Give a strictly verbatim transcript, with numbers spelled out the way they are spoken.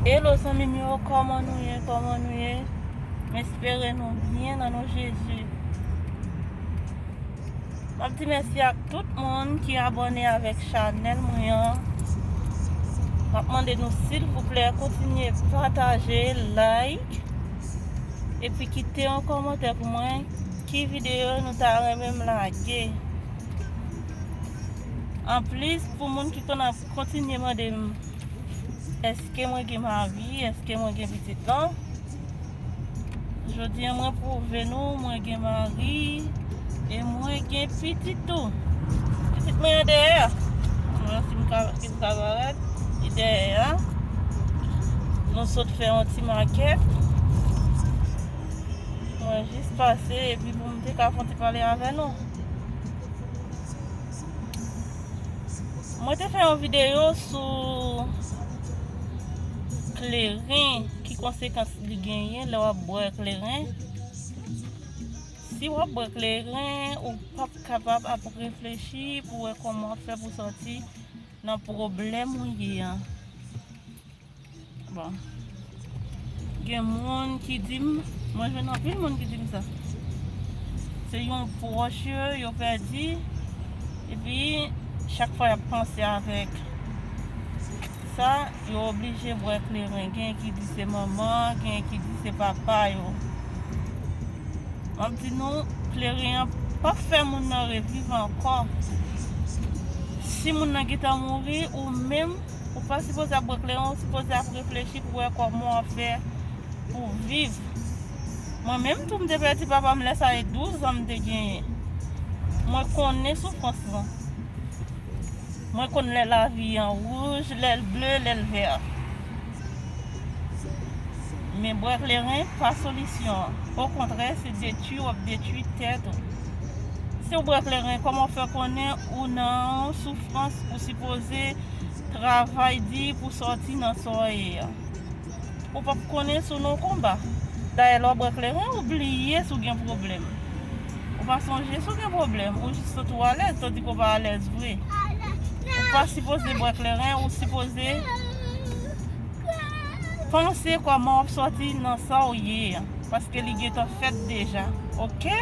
Hello zanmi m yo, kòman nou ye? Kòman nou ye? M espere nou byen nan non Jezi. M ap di mèsi ak tout moun ki abòne avèk chanèl mwen an. M ap mande nou silvouplè kontinye pataje, like, epi kite yon kòmantè pou mwen ki videyo nou ta renmen m lage. Anplis, pou moun ki konn ap kontinye mande m èske mwen gen mari, èske mwen gen pitit lan, jodi a mwen pwouve nou mwen gen mari e mwen gen pitit tou. Pitit mwen an dèyè a. Mwen si m ka, si m ka parèt, li dèyè a. Nou sot fè yon ti makèt. Mwen jis pase epi pou m te ka fè yon ti pale avè nou. Mwen te fè yon videyo sou kleren, ki konsekans li genyen lè w ap bwè kleren. Si w ap bwè kleren, ou p ap kapab ap reflechi pou wè kòman w ap fè pou sòti nan pwoblèm ou ye an. Bon. Gen moun ki di m, mwen jwenn anpil moun ki di m sa. Se yon pwòch yo, yo pèdi, epi chak fwa y ap panse avèk sa, yo oblije bwè kleren. Gen ki di se manman, gen ki di se papa yo. M ap di nou, kleren an p ap fè moun nan reviv ankò. Si moun nan gentan mouri, ou menm, ou pa sipoze ap bwè kleren, ou sipoze ap reflechi pou wè kòman w ap fè pou viv. Mwen menm tou, m te pèdi papa m lè sa e douz an m te genyen. Mwen konnen soufrans lan. Mwen konn lè lavi an wouj, lè l ble, lè l vè. Men bwè kleren pa solisyon an. Okontrè, se detwi w ap detwi tèt ou. Si w bwè kleren, kòman w fè konnen ou nan yon soufrans ou sipoze travay di pou sòti nan sa w ye a? Ou p ap konnen si w nan yon konba. Dayè, lè w bwè kleren, ou bliye si w gen pwoblèm. Ou pa sonje si w gen pwoblèm, ou jis santi w alèz, tandike w pa alèz vre. Ou pa sipoze bwè kleren, ou sipoze panse kòman w ap sòti nan sa w ye a, paske li gentan fèt deja, oke?